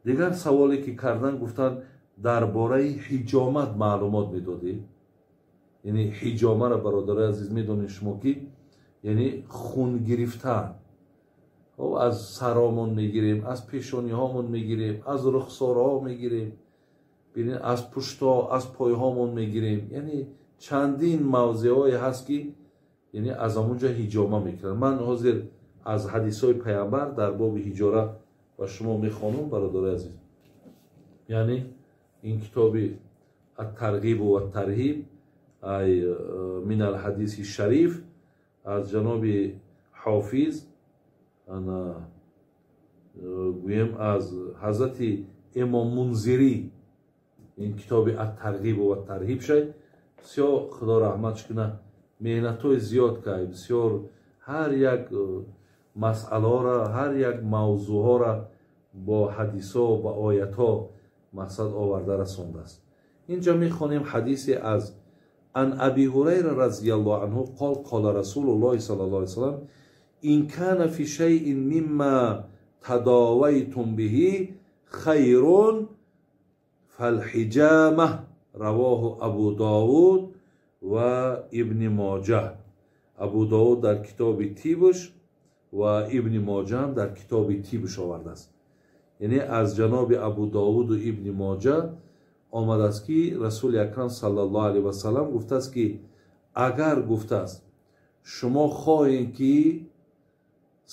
Дигар саволе ки кардан, гуфтанд дар бораи ҳиҷомат маълумот медодед. Яъне ҳиҷомаро, бародарои азиз, медонед шумо ки яъне хун гирифтан, аз саромон мегирем, аз пешониҳомон мегирем, аз рухсорҳо мегирем, бинед, аз пуштҳо, аз пойҳомон мегирем. Яъне чандин мавзеъҳое ҳаст ки яъне аз ҳамонҷо ҳиҷома мекунанд. Ман ҳозир аз ҳадисҳои паямбар дар боби ҳиҷора ба шумо мехонам, бародарои азиз. Яъне ин китоби ат-Тарғибу ват-Тарҳиб ай мин ал-ҳадиси шариф аз ҷаноби ҳофиз, ана гӯем аз ҳазрати имом Мунзирӣ, ин китоби ат-Тарғибу ват-Тарҳиб шай. Бисёр худо раҳматш кунад, меҳнатҳои зиёд кард, бисёр ҳар як масъалаҳоро, ҳар як мавзӯъҳоро бо ҳадисҳо, ба оятҳо мақсад оварда расондааст. Инҷо мехонем ҳадисе аз ан Аби Ҳурайра разияллоҳу анҳу қол қола Расулуллоҳи саллаллоҳу алайҳи васаллам ин кана фи шайъин мимма тадовайтум биҳи хайрун фалҳиҷома равоҳу Абу Довуд ва Ибни Моҷа. Абу Довуд дар китоби тибш ва Ибни Моҷа ҳам дар китоби тибш овардааст. Яъне аз ҷаноби Абу Довуду Ибни Моҷа омадааст ки Расули Акрам саллаллоҳу алайҳи васаллам гуфтааст ки агар гуфтааст шумо хоҳед ки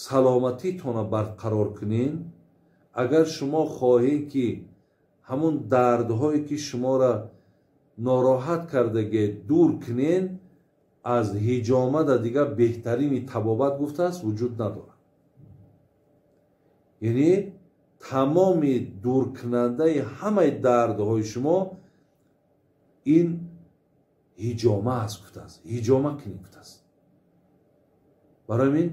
саломатитонро барқарор кунед, агар шумо хоҳед ки ҳамун дардҳое ки шуморо нороҳат кардаге дур кунед, аз ҳиҷомада дигар беҳтарини табобат гуфтааст вуҷуд надорад. Яъне тамоми дуркунандаи ҳамаи дардҳои шумо ин ҳиҷома аст гуфтааст, ҳиҷома кунед гуфтааст. Барои ин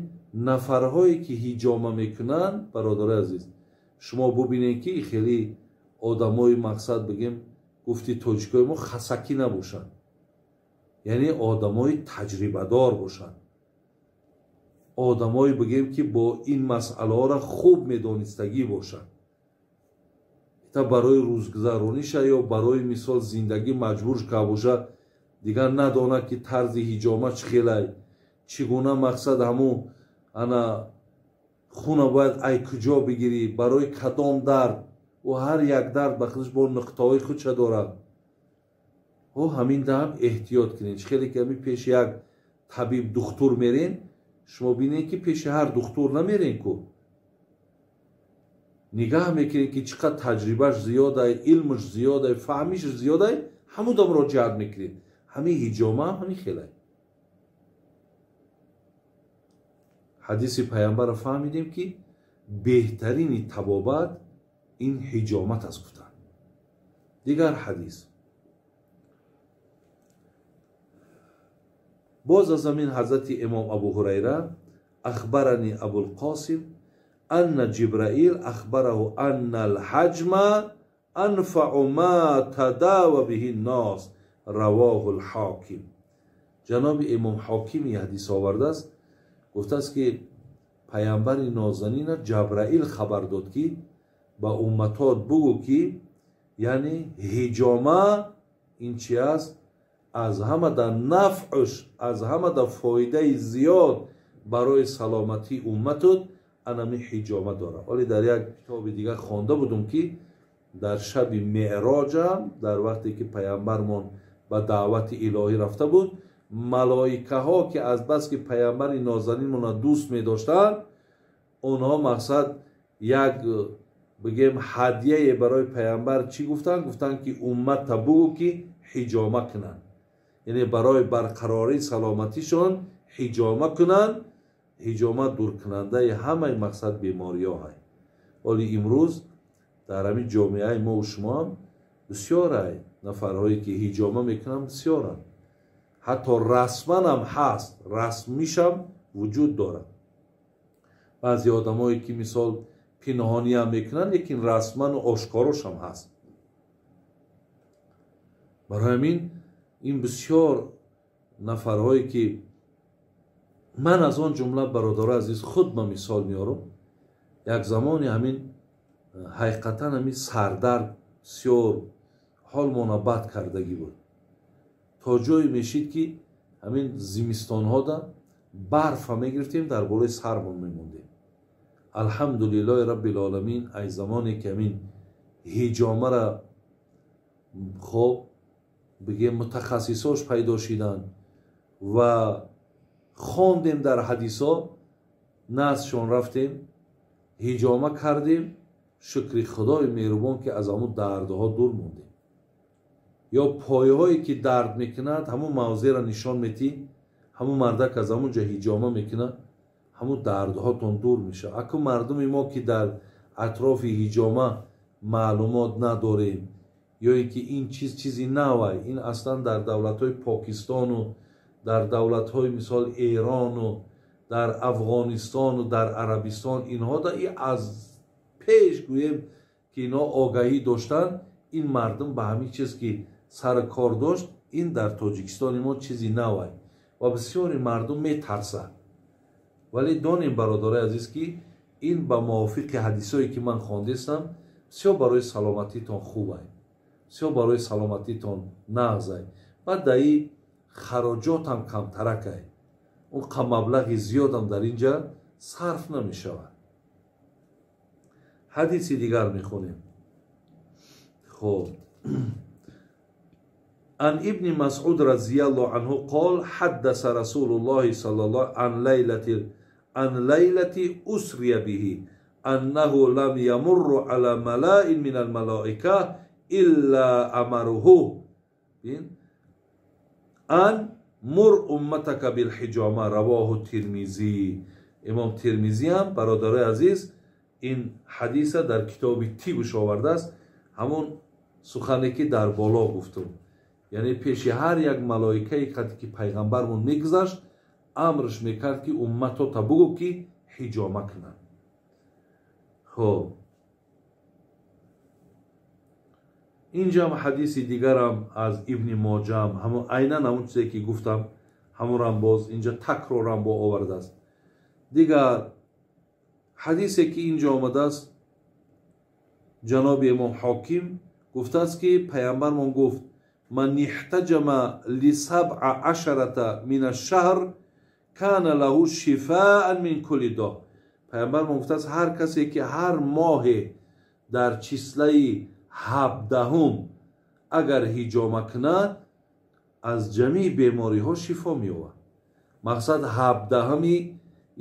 нафарҳое ки ҳиҷома мекунанд, бародарои азиз, шумо бубинед ки хеле одамои мақсад бигем гуфти тоҷикои мо хасакӣ набошанд, яъне одамои таҷрибадор бошанд, одамое бигем ки бо ин масъалаҳоро хуб медонистагӣ бошанд. Та барои рӯзгузарониша ё барои мисол зиндагӣ маҷбур ка боша, дигар надонад ки тарзи ҳиҷома чӣ хелай, чӣ гуна мақсад ҳамун ана хуна бояд ай куҷо бигирӣ, барои кадом дард, ӯ ҳар як дард ба худаш бо нуқтаҳои худша дорад. Ҳо ҳамин даҳам эҳтиёт кунед. Чӣ хеле ки ҳамин пеши як табиб духтур мерен, шумо бинед ки пеши ҳар духтур намерен ку, нигаҳ мекунед ки чӣ қадр таҷрибаш зиёдай, илмаш зиёдай, фаҳмиш зиёдай, ҳамуда муроҷиат мекунед. Ҳамин ҳиҷома ҳам ҳамин хелай. Ҳадиси паямбарро фаҳмидем ки беҳтарини табобат ин ҳиҷомат аст гуфтанд. Дигар ҳадис боз аз ҳамин ҳазрати имом Абу Ҳурайра ахбарани Абулқосим анна Ҷибраил ахбараҳу анна алҳаҷма анфаъу ма тадава биҳи ннос равоҳу лҳоким. Ҷаноби имом Ҳокими ҳадис овардааст, гуфтааст ки паямбари нозанина Ҷабраил хабар дод ки ба умматот бугӯ ки яъне ҳиҷома ин чи аст, аз ҳама да нафъш, аз ҳама да фоидаи зиёд барои саломатии умматот анами ҳиҷома дорад. Вале дар як китоби дигар хонда будум ки дар шаби меъроҷам, дар вақте ки паямбармон ба даъвати илоҳӣ рафта буд, малоикаҳо ки аз бас ки паямбари нозанинмонро дӯст медоштанд, онҳо мақсад як бигем ҳадияе барои паямбар чӣ гуфтанд? Гуфтанд ки умматта бугӯ ки ҳиҷома кунанд, яъне барои барқарории саломатишон ҳиҷома кунанд. Ҳиҷома дуркунандаи ҳамаи мақсад бемориҳо ҳай. Вале имрӯз дар ҳамин ҷомеаи мо шумо ҳам бисёрай нафарҳое ки ҳиҷома мекунанд, бисёранд. Ҳатто расман ҳам ҳаст, расмишам вуҷуд дорад. Баъзе одамое ки мисол пинҳонӣ ҳам мекунанд, лекин расману ошкорошам ҳаст. Барои ҳамин ин бисёр нафарҳое ки ман аз он ҷумла, бародарои азиз, худ ба мисол меорам, як замоне ҳамин Ҳақиқатан ҳамин сардард бисёр ҳолмона бад кардагӣ буд. То ҷое мешид, ки ҳамин зимистонҳода барфа мегирифтем, дар болои сармон мемондем. Алҳамдулиллоҳи раббил оламин, ай замоне ки ҳамин ҳиҷомара хоб бигем мутахассисош пайдо шиданд ва хондем дар ҳадисо, наздшон рафтем, ҳиҷома кардем. Шукри худои меҳрубон, ки аз ҳамун дардҳо дур мондем. Ё пойҳое ки дард мекунад, ҳамун мавзеъро нишон метӣ, ҳамун мардак аз ҳамун ҷо ҳиҷома мекунад, ҳамун дардҳотон дур мешавад. Аку мардуми мо ки дар атрофи ҳиҷома маълумот надорем, ё ин ки ин чиз чизи навай, ин аслан дар давлатҳои Покистону дар давлатҳои мисол Эрону дар Афғонистону дар Арабистон инҳо да и аз пеш гӯем ки инҳо огаҳӣ доштанд. Ин мардум ба ҳамин чиз ки сари кор дошт, ин дар Тоҷикистони мо чизи навай ва бисёри мардум метарсад. Вале донем, бародарои азиз, ки ин ба мувофиқи ҳадисое ки ман хондестам, бисёр барои саломатитон хубай, бисёр барои саломатитон нағзай. Баъд даи хароҷотам камтаракай, он қа маблағи зиёдам дар инҷа сарф намешавад. Ҳадиси дигар мехонем. Хоб, ан ибни Масъуд разияллоҳу анҳу қол ҳаддаса Расулуллоҳи саллаллоҳу ан лайлати усрия биҳи аннаҳу лам ямурру ала малаин мин алмалоика илла амаруҳу ан мур умматака билҳиҷома. Равоҳу Тирмизӣ. Имом Тирмизӣ ҳам, бародарои азиз, ин ҳадиса дар китоби тибш овардааст, ҳамон сухане ки дар боло гуфтум. Яъне пеши ҳар як малоикае қади ки пайғамбармон мегузашт, амрш мекард ки умматота бугӯ ки ҳиҷома кунанд. Хоб, инҷам ҳадиси дигарам аз Ибни Моҷаам, ҳамон айнан ҳамон чизе ки гуфтам, ҳамонам боз инҷа такрорам бо овардааст. Дигар ҳадисе ки инҷо омадааст, ҷаноби имом Ҳоким гуфтааст, ки пайғамбармон гуфт: ман иҳтаҷама лисабъа ашарата мин ашшаҳр кана лаҳу шифаан мин кулли до. Пайғамбармон гуфтааст, ҳар касе ки ҳар моҳе дар числаи 17 агар ҳиҷома кунад, аз ҷамеи бемориҳо шифо меёбад. Мақсад 17-ми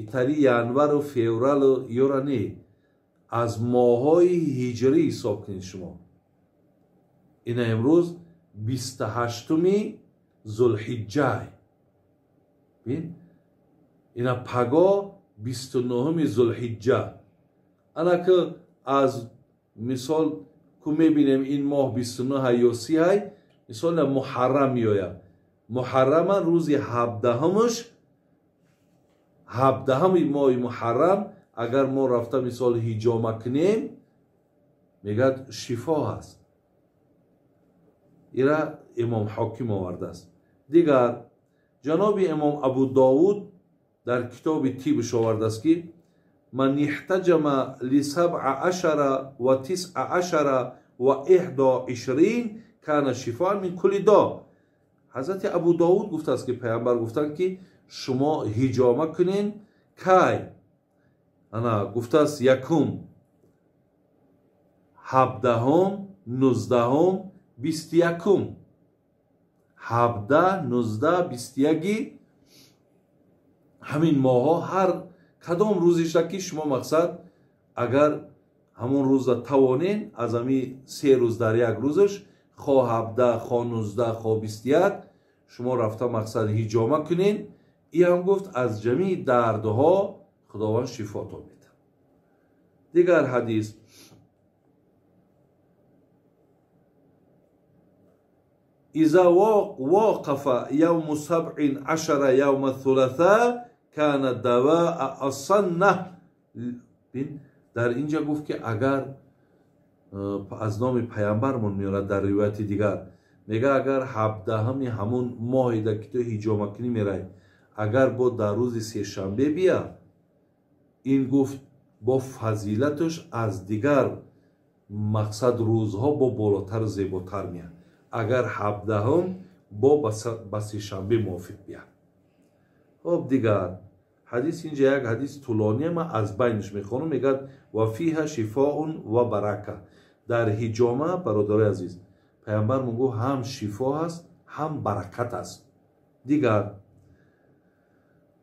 итари январу февралу ёра не, аз моҳҳои ҳиҷрӣ ҳисоб кунед шумо. Ина имрӯз 28-ми Зулҳиҷҷай, ина паго 29-ми Зулҳиҷҷа. Ана ки аз мисол ку мебинем ин моҳ 29 ё 30, мисол Муҳаррам меояд. Муҳаррама рӯзи 17-мш, 17-ми моҳи Муҳаррам агар мо рафта мисол ҳиҷома кунем, мегӯяд шифо ҳаст. Ира имом Ҳоким овардааст. Дигар ҷаноби имом Абу Довуд дар китоби тибш овардааст, ки ман иҳтаҷама лисабъа ашара ва тисъа ашара ва иҳдо ишрин кана шифоан мин кулли до. Ҳазрати Абу Довуд гуфтааст, ки пайғамбар гуфтанд, ки шумо ҳиҷома кунен кай? Ана гуфтааст: якум, 17-ум, 19-ум, 21-ум. 17, 19, 21 ҳамин моҳҳо ҳар кадом рӯзиша ки шумо мақсад агар ҳамон рӯза тавонен, аз ҳамин 3 рӯз дар як рӯзаш, хо 17, хо 19, хо 21 шумо рафта мақсад ҳиҷома кунен. Иам гуфт аз ҷамеи дардҳо Худованд шифотон медиҳад. Дигар ҳадис иза воқафа явму сабъин ашара явма thулатha кана даваа асанна. Дар инҷа гуфт ки агар аз номи пайғамбармон меорад дар ривояти дигар, мега агар 17-ми ҳамон моҳеда ки ту ҳиҷомакунӣ мерай, агар бо дар рӯзи сешанбе бия, ин гуфт бо фазилаташ аз дигар Мақсад рӯзҳо бо болотар зеботар меяд, агар 17-ум бо ба сешанбе мувофиқ бияд. Хоб, дигар ҳадис, инҷа як ҳадис тӯлония, ман аз байниш мехонам. Мегӯяд: ва фиҳа шифоун ва барака. Дар ҳиҷома, бародарои азиз, пайғамбар мегӯ ҳам шифо ҳаст, ҳам баракат аст. Дигар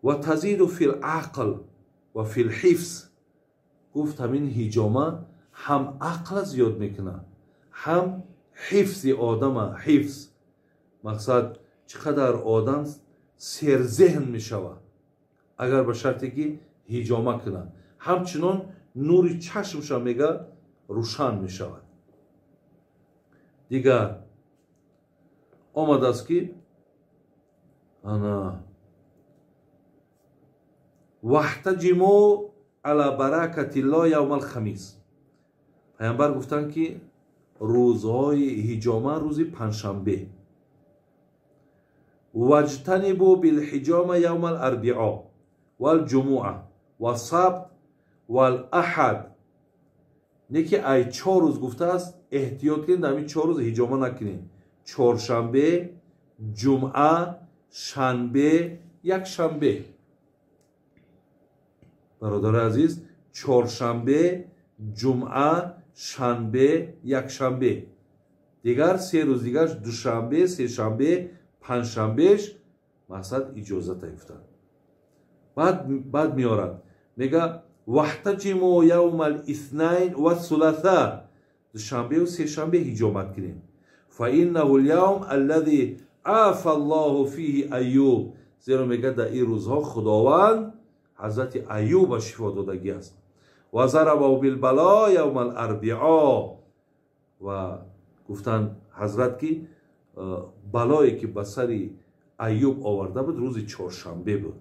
ва тазиду фил ақл ва фил ҳифз. Гуфт, ҳамин ҳиҷома ҳам ақла зиёд мекунад, ҳам ҳифзи одама. Ҳифз мақсад чӣ қадар одам серзеҳн мешавад, агар ба шарте ки ҳиҷома кунад. Ҳамчунон нури чашмша, мега, рӯшан мешавад. Дигар омадааст ки ана ваҳтаҷиму ала баракатилло явма алхамис. Пайғамбар гуфтанд ки рӯзҳои ҳиҷома рӯзи панҷшанбе. Ваҷтанибу билҳиҷома явма аларбио валҷумуа вассабт валаҳад. Не ки ай 4 рӯз гуфтааст, эҳтиёт кунед, дар ҳамин 4 рӯз ҳиҷома накунед: чоршанбе, ҷумъа, шанбе, якшанбе. Бародари азиз, чоршанбе, ҷумъа, шанбе, якшанбе. Дигар 3 рӯз дигар, душанбе, сешанбе, панҷшанбеш, мақсад иҷозата гуфтанд. Баъд меорад, мега: ваҳтаҷиму явма алитhnайн вассуласа. Душанбеу сешанбе ҳиҷомат кунем. Фа иннаҳу лявм аллази афа аллоҳу фиҳи Аюб. Зеро, мега, дар ин рӯзҳо Худованд ҳазрати Аюба шифо додагӣ аст. Ва зарабаҳу билбало явма аларбио. Ва гуфтанд ҳазрат ки балое ки ба сари Аюб оварда буд, рӯзи чоршанбе буд.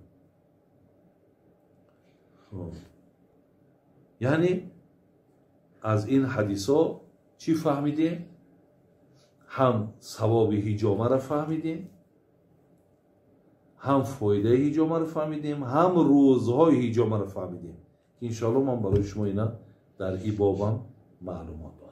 Яъне аз ин ҳадисҳо чӣ фаҳмидем? Ҳам савоби ҳиҷомаро фаҳмидем, ҳам фоидаи ҳиҷомаро фаҳмидем, ҳам рӯзҳои ҳиҷомаро фаҳмидем, ки иншоалло ман барои шумо ина дар ибобам маълумот додам.